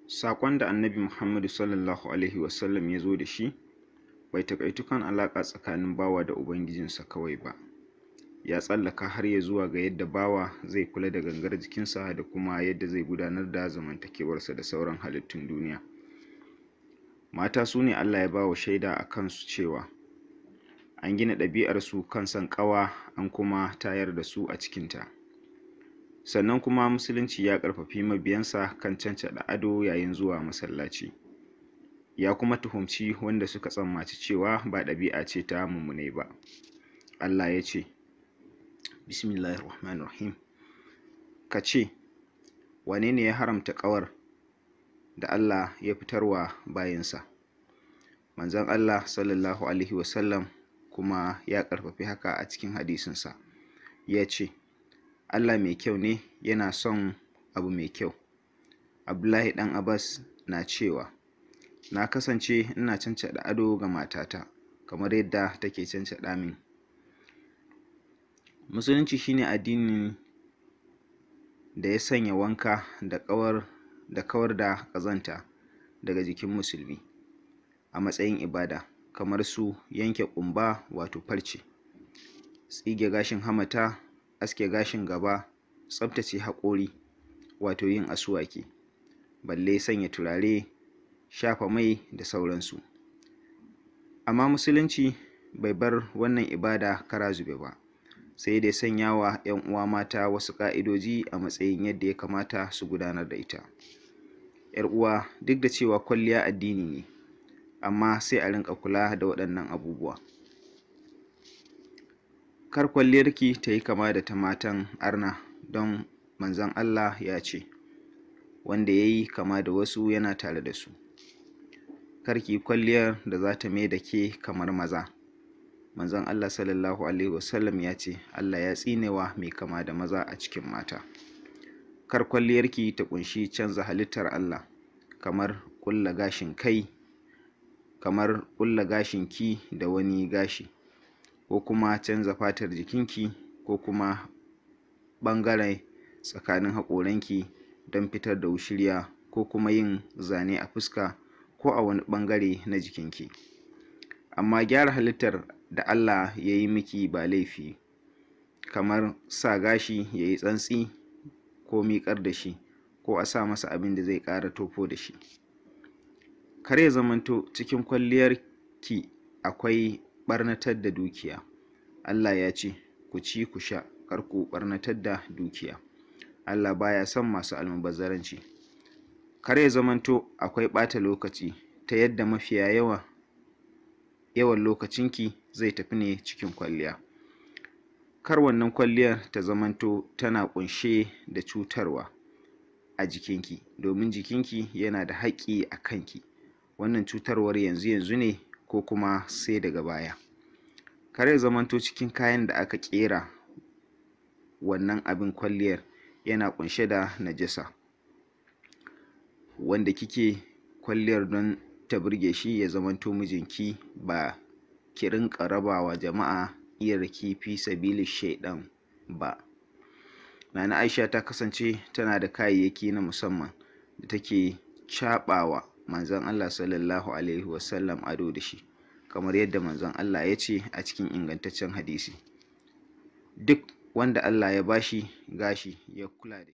Saƙon da Annabi Muhammadu sallallahu alaihi wasallam ya zo da shi bai taƙaitu kan alaƙa tsakanin bawa da Ubangijinsa kawai ba, ya tsallaka har ya zuwa ga yadda bawa zai kula da gangar jikinsa da kuma yadda zai gudanar da zamantakewarsa da sauran halittun duniya. Mata su ne Allah ya ba wa shaida a kansu cewa an gina ɗabi'arsu kan son ƙawa, an kuma tayar da su a cikinta. Sannan kuma Musulunci ya ƙarfafi mabiyansa kan cancaɗa ado yayin zuwa masallaci, ya kuma tuhumci wanda suka tsammaci cewa ba ɗabi'a ce ta mummunai ba. Allah ya ce, Bismillahirrahmanirrahim, ka ce, wane ne ya haramta ƙawar da Allah ya fitarwa bayinsa? Manzon Allah sallallahu alaihi wasallam kuma ya ƙarfafi haka a cikin hadisinsa, ya ce, Allah mai kyau ne, yana son abu mai kyau. Abdullahi ɗan Abbas na cewa, na kasance ina cancaɗa ado ga matata kamar yadda take cancaɗa min. Musulunci shine addinin da ya sanya wanka da kawar da ƙazanta daga jikin musulmi a matsayin ibada, kamar su yanke ƙumba wato farce, tsige gashin hamata, aske gashin gaba, tsaftace haƙori wato yin asuwaki, balle sanya turare, shafa mai da sauransu. Amma Musulunci bai bar wannan ibada kara zube ba, sai dai sanya wa 'yan uwa mata wasu ƙa'idoji a matsayin yadda ya kamata su gudanar da ita. 'Yar uwa, duk da cewa kwalliya addini ne, amma sai a rinƙa kula da waɗannan abubuwa. Kar kwalliyarki ta yi kama da ta matan arna, don Manzon Allah ya ce, wanda ya yi kama da wasu yana tare da su. Kar ki yi kwalliyar da za ta mai da ke kamar maza. Manzon Allah sallallahu alaihi wasallam ya ce, Allah ya tsinewa mai kama da maza a cikin mata. Kar kwalliyarki ta ƙunshi canza halittar Allah, kamar ƙulla gashin kai, kamar ƙulla gashinki da wani gashi, ko kuma canza fatar jikinki, ko kuma ɓangare tsakanin haƙoranki don fitar da wushirya, ko kuma yin zane a fuska ko a wani ɓangare na jikinki. Amma gyara halittar da Allah ya yi miki ba laifi, kamar sa gashi ya yi tsantsi ko miƙar da shi, ko a sa masa abin da zai ƙara tofo da shi. Kar ya zamanto cikin kwalliyarki akwai ɓarnatar da dukiya. Allah ya ce, ku ci ku sha, kar ku ɓarnatar da dukiya. Allah baya son masu almubazzaranci. Kar ya zamanto akwai ɓata lokaci ta yadda mafiya yawan lokacinki zai tafi ne cikin kwalliya. Kar wannan kwalliyar ta zamanto tana ƙunshe da cutarwa a jikinki, domin jikinki yana da haƙƙi a kanki. Wannan cutarwar yanzu yanzu ne ko kuma sai daga baya. Kar ya zamanto cikin kayan da aka ƙera wannan abin kwalliyar yana ƙunshe da najasa. Wanda kike kwalliyar don ta burge shi ya zamanto mijinki, ba ki rinƙa rabawa jama'a ƙirarki fi sabili shaiɗan ba. Nana Aisha ta kasance tana da kayayyaki na musamman da take caɓawa Manzon Allah sallallahu alaihi wasallam ado da shi, kamar yadda Manzon Allah ya ce a cikin ingantaccen hadisi, duk wanda Allah ya bashi gashi ya kula da